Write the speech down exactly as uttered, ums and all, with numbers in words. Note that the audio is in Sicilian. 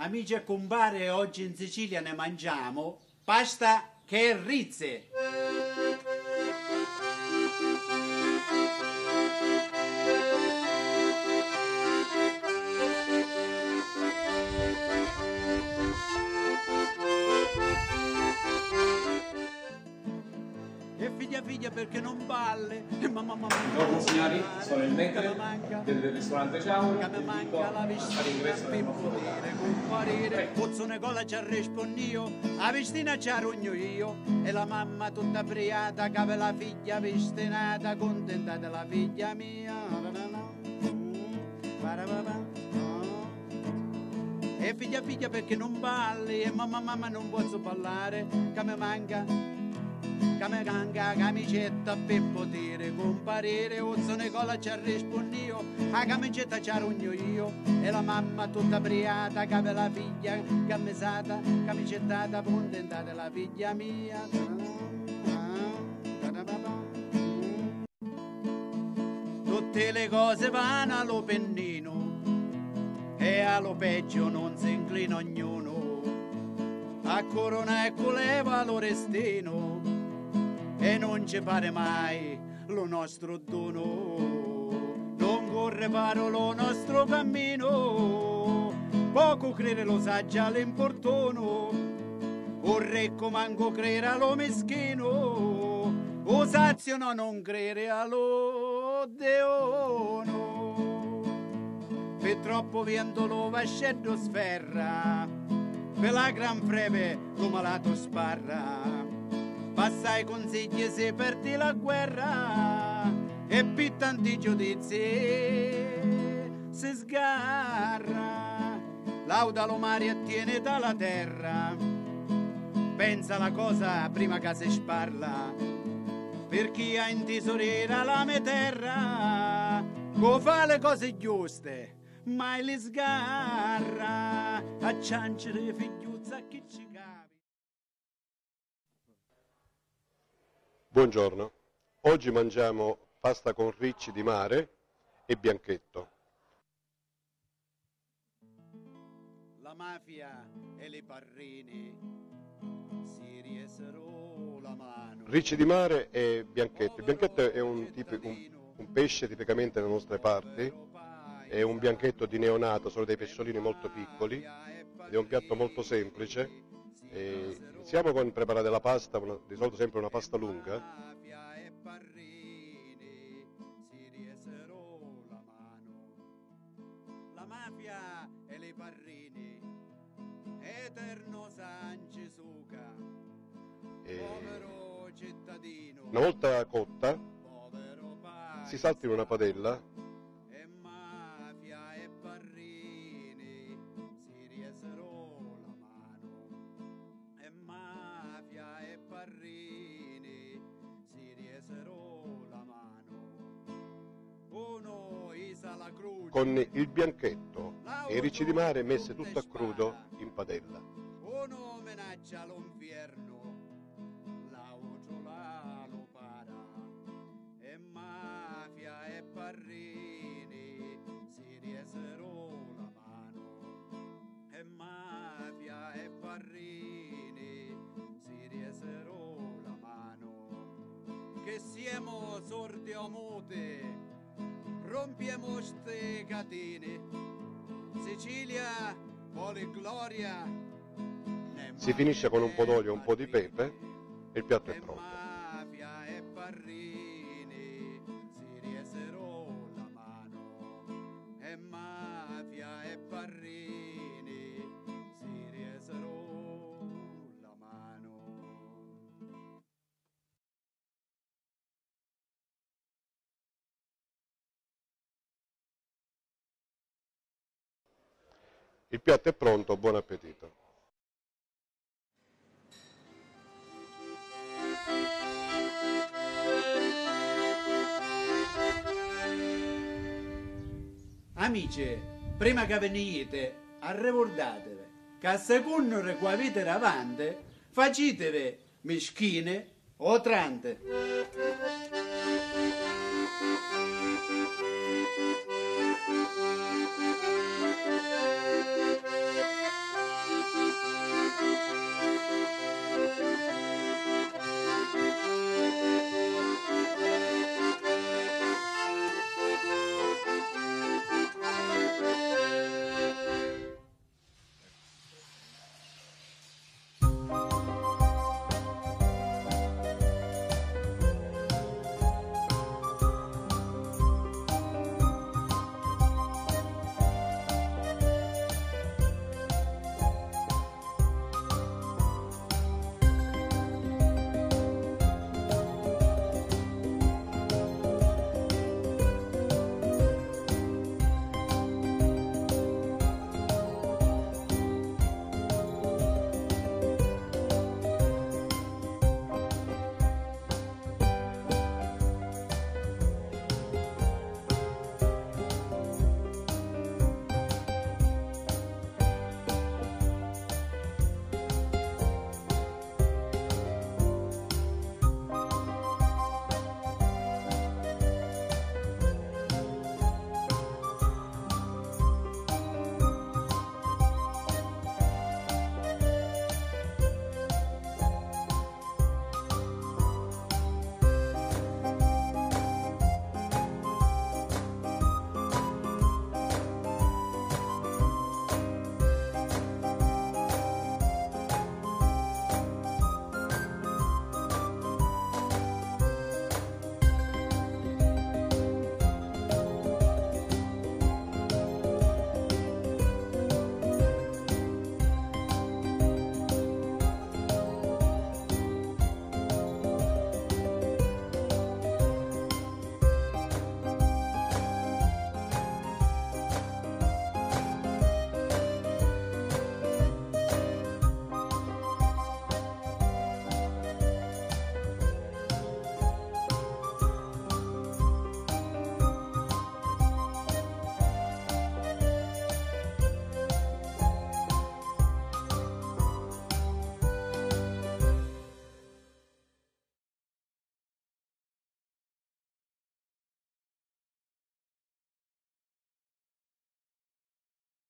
Amici e cumpari, oggi in Sicilia ne mangiamo pasta che rizze. E figghia figghia perché non balli? E mamma mamma. Buongiorno signori, sono il maître del ristorante Ciauro e vi invito a fare ingresso nel nostro locale. Prego. Pozzo Nicola ci ha risponniu, a vistina ci arugnu io, e la mamma tutta briata, che aveva la figlia vistinata, contenta della figlia mia. E figghia figghia perché non balli? E mamma mamma non posso ballare, ca mi manca, ca mi manca a camicetta per poter comparire. Ozzo Nicola ci ha risponniu, a camicetta ci arugnu io, e la mamma tutta briata, che aveva la figlia cammisata, camicettata, contentata la figlia mia. Tutte le cose vanno a lo pennino e a lo peggio non si inclina ognuno. A corona e culeva lo destino e non ci pare mai lo nostro dono. Non corre paro lo nostro cammino, poco crede lo saggia all'importuno. O ricco manco crede a lo mischino, o sazio no non crede a lo deono. Pi troppu viento lo vasceddu sferra, pi la gran freve lu malatu sparra. Passai cunsigghi si perdi la guerra e pi tanti giudizi si sgarra. Lauda lu mari e tieni da la terra. Pensa la cosa prima ca si sparla, pirchì ha intisu diri a la me terra, cu fa le cose giuste, mai li sgarra, a cianciri figghiuzza chi ci cavi. Buongiorno. Oggi mangiamo pasta con ricci di mare e bianchetto. La mafia e li parrini si diesero la mano. Ricci di mare e bianchetto. Il bianchetto è un tipi-, un, un pesce tipicamente nelle nostre parti. È un bianchetto di neonato, sono dei pesciolini molto piccoli ed è un piatto molto semplice. E iniziamo con preparare la pasta, una, di solito sempre una pasta lunga. Mafia e parrini si diesero la mano. La mafia e li parrini, eterno sancisuca. E povero cittadino, una volta cotta, povero si salta in una padella. E mafia e parrini si diesero la mano. E mafia e parrini si diesero la mano. Uno isa la croce, con il bianchetto e i ricci di mare messi tutto a crudo in padella. Uno minaccia l'inferno, l'altro la lo para. E mafia e parrini si diesero la mano. E mafia e parrini si diesero la mano. Che siamo sordi o muti, rompiamo ste catene. Sicilia voli gloria. Si finisce con un po' d'olio e un po' di pepe e il piatto è pronto. Mafia e parrini si diesero la mano. E mafia e parrini si diesero la mano. Il piatto è pronto, buon appetito. Amici, prima ca vi ni jiti, arrivurdativi ca a secunnu di cu aviti davanti, facitivi mischini o tranti.